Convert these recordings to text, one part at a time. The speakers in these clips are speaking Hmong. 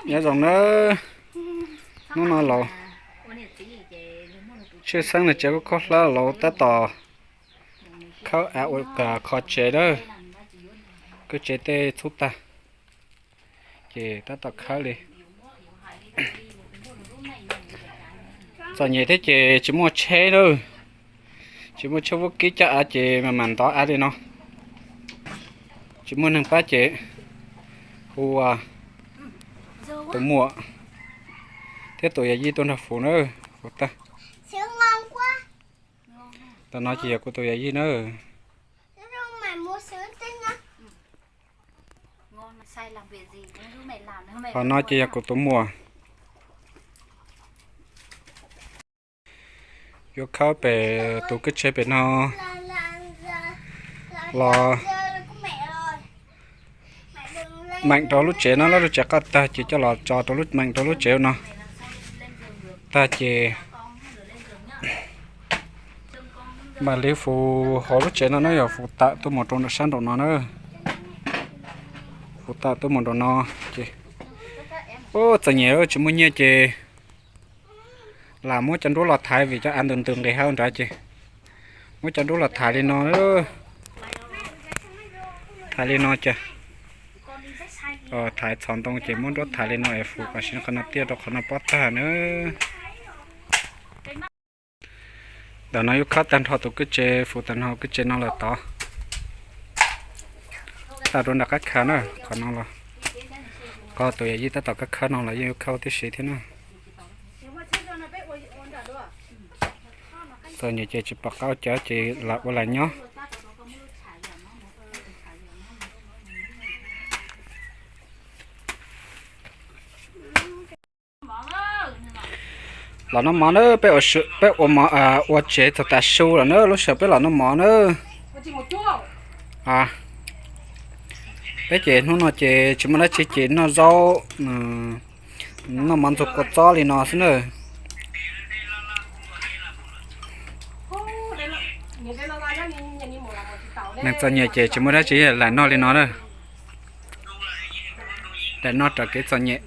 Nyob zoo nawb, hnub no los Tshwj Xeeb nws tsev kuj khaub hlab, los tab tom khawb av ua kho tsev lawm. Khawb tsev tej txhub tag ces tab tom khawb li. Txom nyem thiab ces tsis muaj tsheb lawm, tsis muaj tsheb vuab kib coj av ces mam mam ntov av li no. Tsis muaj neeg pab ces hu tus muam thiab tus yawm yij tuaj nrog fuv na, fuv tag. Tam no ces yog kuv tus yawm yij na. Qhov no ces yog kuv tus muam. Yuav khawb pem tus kwj tsev pem no los meem rau lub tsev no, lub tsev qoj tag ces coj los tso rau lub, meem rau lub tsev no tag ces mam li fuv hauv lub tsev no na, yog fuv tawm tuaj mus rau nram sab nraum no na. Fuv tawm tuaj mus nraum no ces, ub, txom nyem tsis muaj nyiaj ces lam muab cov nruab los thaiv vim cov av ntws ntws nqis hauv nrad ces muab cov nruab los thaiv li no. Thaiv li no ces, thaiv txhos ntoo ces muab nruab thaiv li no es fuv kom sib qhov no tiaj rau qhov no pob tag na. Ntawm no yuav khawb tag nrho tus kwj tsev, fuv tag nrho kwj tsev no lawm tod. Tag rau nram qab khav na, qhov no los, qhov tus yawm yij tab tom khawb khawb no los yeej yuav khawb tib si thiab na. Txom nyem ces tsis pom qab ua cas ces lam ua lam nyob. Los noj mov na, peb ua, peb ua mov, ua tsev txog tav su lawm na, lub sij hawm peb los noj mov na. Peb ces hnub no ces tsis muaj dab tsi ces noj zaub, noj mov ntxuag kua txob li no xwb na. Neeg txom nyem ces tsis muaj dab tsi lam noj li no na. Lam noj raws kev txom nyem.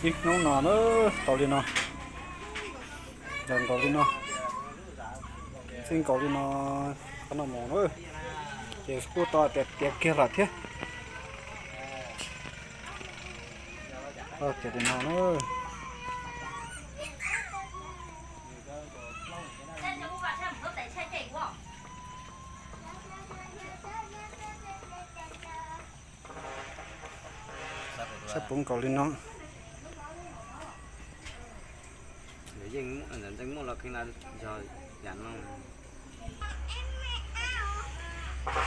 Ib hnub no na, tau li no, nkaus li no, txij nkaus li no, qhov no mus na, ces kuj tau tiav tiav kiag lawm thiab. Tiav li no na. Sab puv nkaus li no.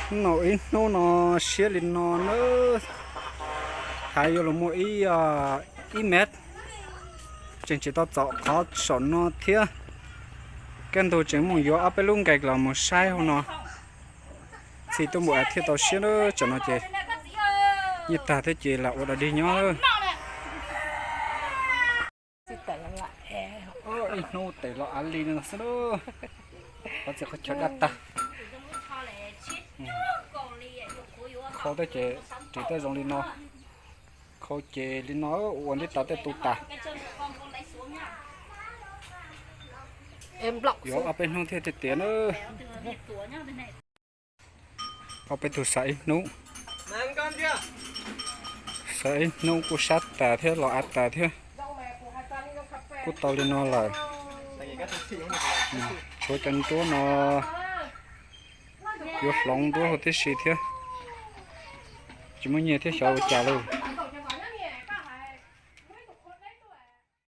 Hnub no ib hnub no siab li no na, thaiv yuav luag muaj ib, ib mev, tseem tsis tau txom qhov saum no thiab. Kaj ntug tseem mus yuav ob peb lub nkees los mus saib hauv no. Txhij tuaj mus thiaj tau siab na, tsam no ces nyiaj tag thiab ces lam ua dog dig nyob. Ib hnub tes los av li no xwb na, qhov txhia qhov chaw daj tag. Khau thiab ces ris tej zoo li no, khau ces li no ua ntiv tas tej tu tas. Yuav ob peb hnub thiaj tiav tiav na. Ob peb tug xav ib hnub, xav ib hnub kuj sab tas thiab los av tas thiab. Kuj tau li no lawm. Tshuav cov nruab no yuav hloov nruab huv tib si thiab. Tsis muaj nyiaj thiab xyov ua cas lauj.